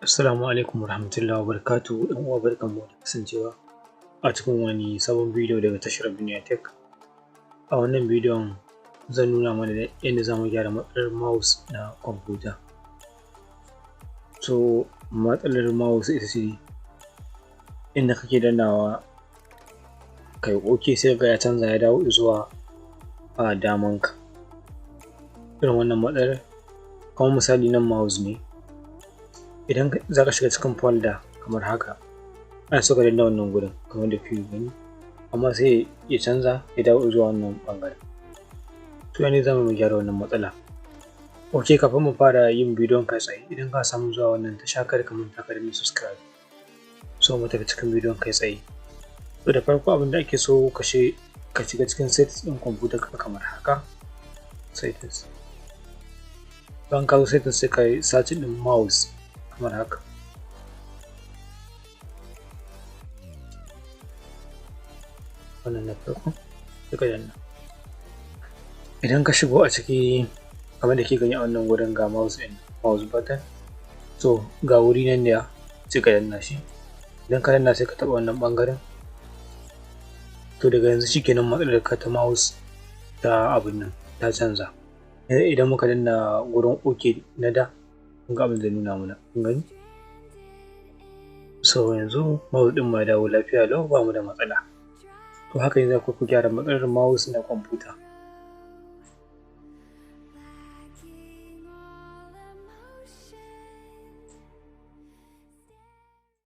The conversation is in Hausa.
Assalamu alaikum warahmatullahi wabarakatuh. ‘Yan uwa, barkanmu da kasancewa a cikin wani sabon bidiyo daga tashar Duniya Tech. A wannan bidiyon zan nuna mana yadda za mu gyara matsalar mouse na kwamfuta. So matsalar mouse ita ce inda kake dannawa kai ok, sai ka ga ya canza ya dawo zuwa a damanka. Irin wannan matsalar, kamar misali nan mouse ne, idan za ka shiga cikin folder kamar haka, ana so ka danna wannan gurin kamar da kuke gani, amma sai ya canza ya dawo zuwa wannan ɓangaren. To ya ne za mu gyara wannan matsala? Ok, kafin mu fara yin bidiyon kai tsaye, idan ka samu zuwa wannan tasha, kada ka manta ka danna subscribe. So mu tafi cikin bidiyon kai tsaye. To da farko, abin da ake so, ka shiga cikin settings ɗin kwamfutar ka kamar haka, settings. Bayan ka zo settings, sai ka yi searching ɗin mouse kamar haka. Wannan na farko, sai ka danna. Idan ka shigo a ciki kamar da ke gani a wannan wurin, ga mouse ɗin, mouse button. So ga wuri nan ne, sai ka danna shi. Idan ka danna, sai ka taɓa wannan ɓangaren. To daga yanzu shikenan, matsalar ka ta mouse ta abun nan ta canza. Idan muka danna gurin ok na da, kun ga abin da nuna mana, kun gani? So yanzu mouse ɗin ma ya dawo lafiya lau, ba mu da matsala. To haka ne za ku gyara matsalar mouse na kwamfuta.